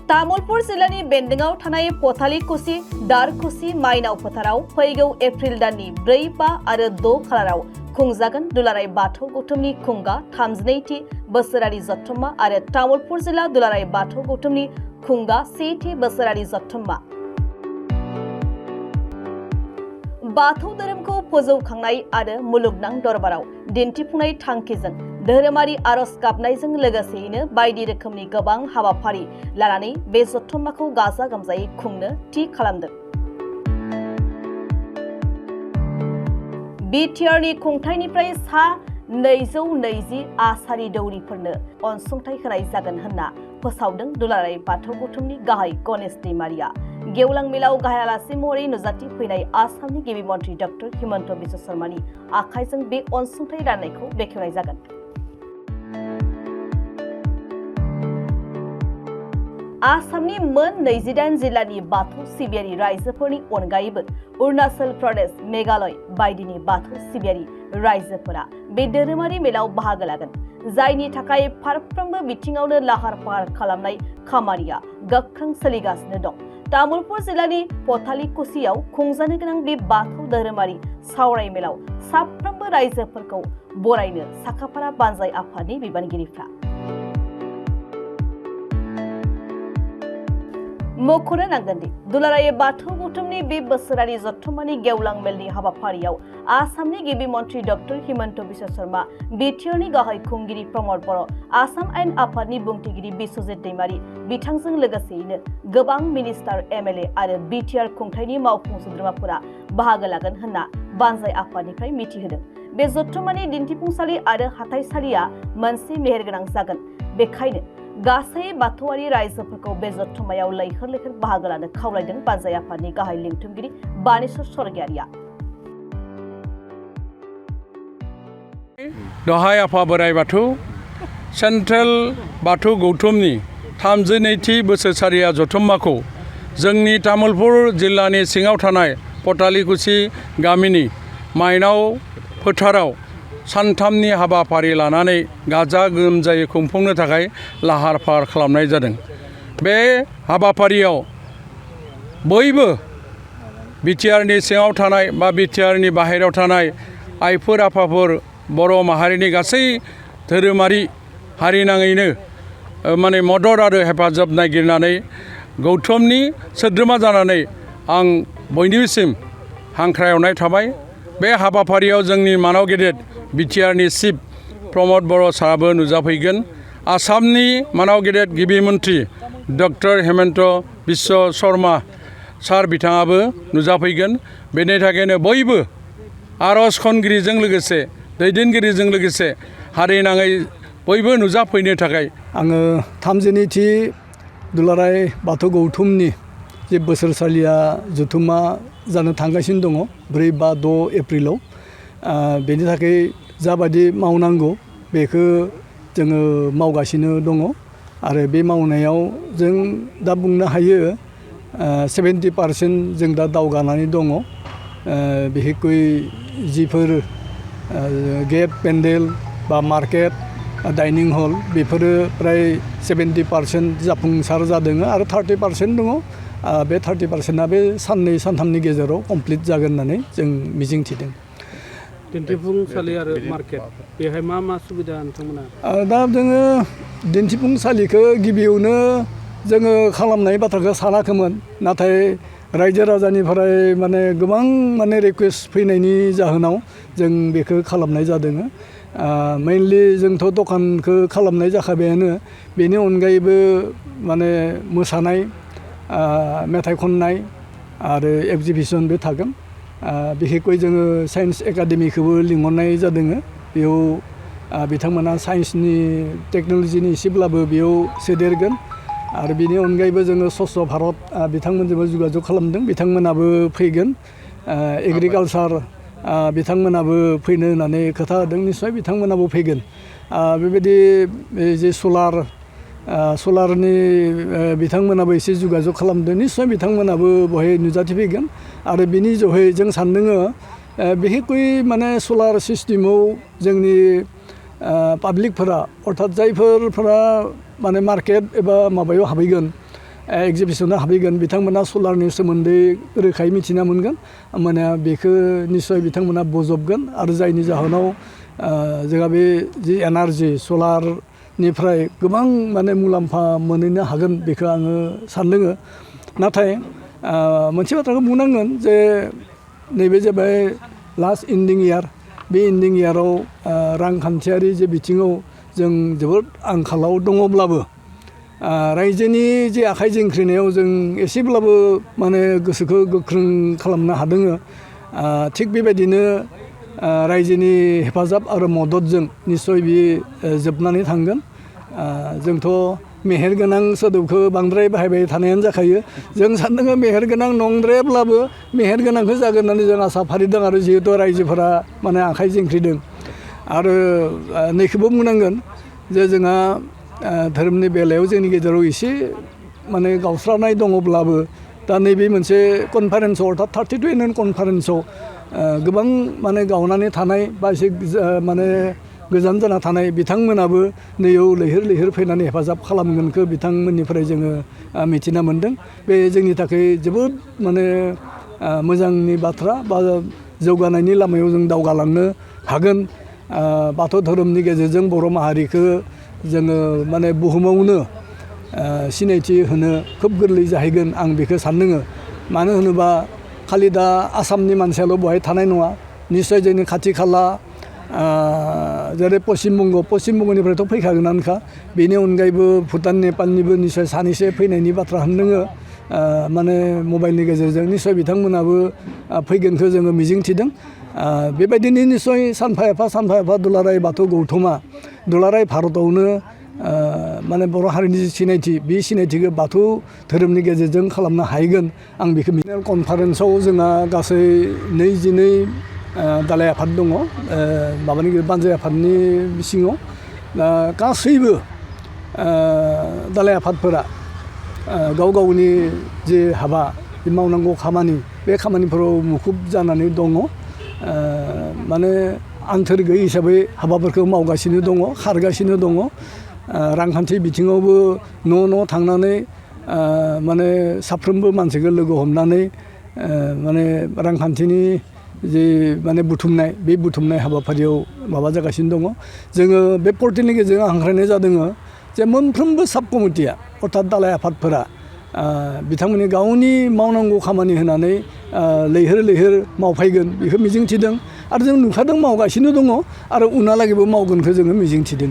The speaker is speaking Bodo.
तामुलपुर जिल्लानि बेन्दोंआव थानाय पथालिकुसि दारकुसि माइनाव फोथाराव फैगौ एप्रिल दाननि 4, 5 आरो 6 खालाराव खुंजागोन दुलाराय बाथौ गौथुमनि खुंगा 32थि बोसोरारि जथुम्मा आरो तामुलपुर जिल्ला दुलाराय बाथौ गौथुमनि खुंगा 1थि बोसोरारि जथुम्मा। बाथौ धोरोमखौ फोजौखांनाय आरो मुलुगनां दरबाराव दिन्थिफुंनाय थांखिजों धोरोमारि आरज गाबनायजों लोगोसेयैनो बायदि रोखोमनि गोबां हाबाफारि लानानै बे जथुम्माखौ गाजा गोमजायै खुंनो थि खालामदों। बिटिआरनि खुंथायनिफ्राय सा 220 आसारि दौरिफोरनो अनसुंथाइ होनाय जागोन होनना फोसावदों दुलाराय बाथौ गौथुमनि गाहाय गणेश दैमारिया। गेवलां मेलाव गाहाय आलासि महरै नुजाथि फैनाय आसामनि गिबि मन्त्रि डक्टर हिमन्त बिश्व शर्मानि आखाइजों बे अनसुंथाइ राननायखौ बेखेवनाय जागोन। आसामनि मोन 28 जिल्लानि बाथौ सिबियारि रायजोफोरनि अनगायैबो अरुणाचल प्रदेश, मेघालय बायदिनि बाथौ सिबियारि रायजोफोरा बे धोरोमारि मेलाव बाहागो लागोन, जायनि थाखाय फारफ्रोमबो बिथिङावनो लाहार फाहार खालामनाय खामानिया गोख्रों सोलिगासिनो दं। तामुलपुर जिल्लानि पथालिकुसियाव खुंजानो गोनां बे बाथौ धोरोमारि सावराय मेलाव साफ्रोमबो रायजोफोरखौ बरायनो साखाफारा बानजाय आफादनि बिबानगिरिफ्रा। मख'नो नांगोन दि दुलाराय बाथौ गौथुमनि बे बोसोरारि जथुम्मानि गेवलां मेलनि हाबाफारियाव आसामनि गिबि मन्त्रि डक्टर हिमन्त बिश्व शर्मा, बिटिआरनि गाहाय खुंगिरि प्रमद बर', आसाम आयेन आफादनि बुंथिगिरि बिश्वजित दैमारि बिथांजों लोगोसेयैनो गोबां मिनिस्टार, एमएलए आरो बिटिआर खुंथायनि मावफुं सोद्रोमाफोरा बाहागो लागोन होनना बानजाय आफादनिफ्राय मिथिहोदों। बे जथुम्मानि दिन्थिफुंसालि आरो हाथाइसालिया मोनसे मेहेरगोनां जागोन। बेखायनो गासै बाथौआरि रायजोफोरखौ बे जथुम्मायाव लैहोर लैहोर बाहागो लानो खावलायदों बानजाय आफादनि गाहाय लिंथुमगिरि बानेश्वर स्वर्गियारिया। दहाय आफा बोराइ बाथौ सेन्ट्रेल बाथौ गौथुमनि 32थि बोसोरसालिया जथुम्माखौ जोंनि तामुलपुर जिल्लानि सिङाव थानाय पथालिकुसि गामिनि माइनाव फोथाराव सानथामनि हाबाफारि लानानै गाजा गोमजायै खुंफुंनो थाखाय लाहार फाहार खालामनाय जादों। बे हाबाफारियाव बयबो बिटिआरनि सिङाव थानाय बा बिटिआरनि बाहेरायाव थानाय आइफोर आफाफोर, बर' माहारिनि गासै धोरोमारि हारिनाङैनो मदद आरो हेफाजाब नागिरनानै गौथुमनि सोद्रोमा जानानै आं बयनिसिम हांख्रायहरनाय थाबाय। बे हाबाफारियाव जोंनि मानाव गेदेर बिटिआरनि चिफ प्रमद बर' साराबो नुजाफैगोन। आसामनि मानाव गेदेर गिबि मन्त्रि डक्टर हिमन्त बिश्व शर्मा सार बिथाङाबो नुजाफैगोन। बेनि थाखायनो बयबो आरज खनगिरिजों लोगोसे दैदेनगिरिजों लोगोसे हारिनाङै बयबो नुजाफैनो थाखाय आङो 32थि दुलाराय बाथौ गौथुमनि जे बोसोरसालिया जथुम्मा जानो थांगासिनो दङ 4, 5, 6 एप्रिलाव। बेनि थाखाय जाबायदि मावनांगौ बेखौ जोङो मावगासिनो दङ आरो बे मावनायाव जों दा बुंनो हायो 70% जों दा दावगानानै दङ। बिखेखै जिफोर गेट, पेन्डेल बा मार्केट, डाइनिं हल बेफोरो प्राय 70% जाफुंसार जादों आरो 30% दङ। बे 30%आ बे 2-3नि गेजेराव कमप्लिट जागोन होननानै जों मिजिंथिदों। दिन्थिफुंसालि आरो मार्केट बेहाय मा सुबिदा नोंथांमोना? दा जोङो दिन्थिफुंसालिखौ गिबियावनो जोङो खालामनाय बाथ्राखौ सानाखैमोन, नाथाय रायजो राजानिफ्राय गोबां रिकुवेस्ट फैनायनि जाहोनाव जों बेखौ खालामनाय जादों। मेइनलि जोंथ' दखानखौ खालामनाय जाखाबायानो, बेनि अनगायैबो मोसानाय, मेथाइ खननाय आरो एक्जिबिसनबो थागोन। बिखेखै जोङो साइन्स एकाडेमिखौबो लिंहरनाय जादों। बेयाव बिथांमोना साइन्सनि टेक्न'लजिनि एसेब्लाबो बेयाव सोदेरगोन आरो बेनि अनगायैबो जोङो स्वच्छ भारत बिथांमोनजोंबो जगाजग खालामदों, बिथांमोनाबो फैगोन। एग्रिकालसार बिथांमोनाबो फैनो होननानै खोथा होदों, निस्सय बिथांमोनाबो फैगोन। बेबायदि जे सलारनि बिथांमोनाबो एसे जगाजग खालामदों, निस्सय बिथांमोनाबो बेवहाय नुजाथिफैगोन आरो बिनि जोहै जों सानदों बिखेखै सलार सिस्टेमाव जोंनि पाब्लिकफोरा अर्थात जायफोरा मार्केट एबा माबायाव हाबैगोन एग्जिबिसनाव हाबहैगोन बिथांमोना सलारनि सोमोन्दै रोखायै मिथिना मोनगोन माने बेखौ निस्सय बिथांमोना बजबगोन आरो जायनि जाहोनाव जोंहा बे जि एनार्जि सलारनिफ्राय गोबां माने मुलाम्फा मोनहैनो हागोन बेखौ आङो सानदों नाथाय मोनसे बाथ्राखौ बुंनांगोन जे नैबे जाबाय लास्ट इन्डिं इयार बे इन्डिं इयाराव रांखान्थियारि जे बिथिङाव जों जोबोद आंखालाव दङब्लाबो रायजोनि जे आखाइ जोंख्रिनायाव जों एसेब्लाबो माने गोसोखौ गोख्रों खालामनो हादों थिग बेबायदिनो रायजोनि हेफाजाब आरो मददजों निस्सय बियो जोबनानै थांगोन जोंथ' मेहेरगोनां सोदोबखौ बांद्राय बाहायबाय थानायानो जाखायो जों सानदों मेहेरगोनां नंद्रायाब्लाबो मेहेरगोनांखौ जागोन होननानै जों आसा फारिदों आरो जिहेतु रायजोफोरा माने आखाइ जोंख्रिदों आरो नैखौबो बुंनांगोन जे जोंहा धोरोमनि बेलायाव जोंनि गेजेराव एसे माने गावस्रानाय दङब्लाबो दा नैबे मोनसे कनफारेन्सआव अर्थात 32 एनुवेल कनफारेन्सआव गोबां माने गावनानै थानाय बा एसे माने गोजान जाना थानाय बिथांमोनाबो नैयाव लैहोर लैहोर फैनानै हेफाजाब खालामगोनखौ बिथांमोननिफ्राय जोङो मिथिना मोनदों बे जोंनि थाखाय जोबोद माने मोजांनि बाथ्रा बा जौगानायनि लामायाव जों दावगालांनो हागोन बाथौ धोरोमनि गेजेरजों बर' माहारिखौ जोङो माने बुहुमावनो सिनायथि होनो खोब गोरलै जाहैगोन आं बेखौ सानदों मानो होनोबा खालि दा आसामनि मानसियाल' बेवहाय थानाय नङा निस्सय जोंनि खाथि खाला जेरै पश्चिम बंगनिफ्रायथ' फैखागोनानोखा बेनि अनगायैबो भुटान नेपालनिबो निस्सय सानैसो फैनायनि बाथ्रा होनदों माने मबाइलनि गेजेरजों निस्सय बिथांमोनाबो फैगोनखौ जोङो मिजिंथिदों बेबायदिनो निस्सय सानफा एफा दुलाराय बाथौ गौथुमा दुलाराय भारतआवनो माने बर' हारिनि सिनायथि बे सिनायथिखौ बाथौ धोरोमनि गेजेरजों खालामनो हाहैगोन आं बेखौ मिथिनो कनफारेन्सआव जोंहा गासै 22 दालाय आफाद दङ माबानि बानजाय आफादनि सिङाव दा गासैबो दालाय आफादफोरा गाव गावनि जे हाबा मावनांगौ खामानि बे खामानिफोराव मुखुब जानानै दङ माने आंथोर गैयै हिसाबै हाबाफोरखौ मावगासिनो दङ खारगासिनो दङ रांखान्थि बिथिङावबो न' थांनानै माने साफ्रोमबो मानसिखौ लोगो हमनानै माने रांखान्थिनि जे माने बे बुथुमनाय हाबाफारियाव माबा जागासिनो दङ जोङो बे पर्टेलनि गेजेरजों हांख्रायनाय जादों जे मोनफ्रोमबो साब कमिटिया अर्थात दालाय आफादफोरा बिथांमोननि गावनि मावनांगौ खामानि होनानै लैहोर मावफैगोन बेखौ मिजिंथिदों आरो जों नुखादों मावगासिनो दङ आरो उनहालागैबो मावगोनखौ जोङो मिजिंथिदों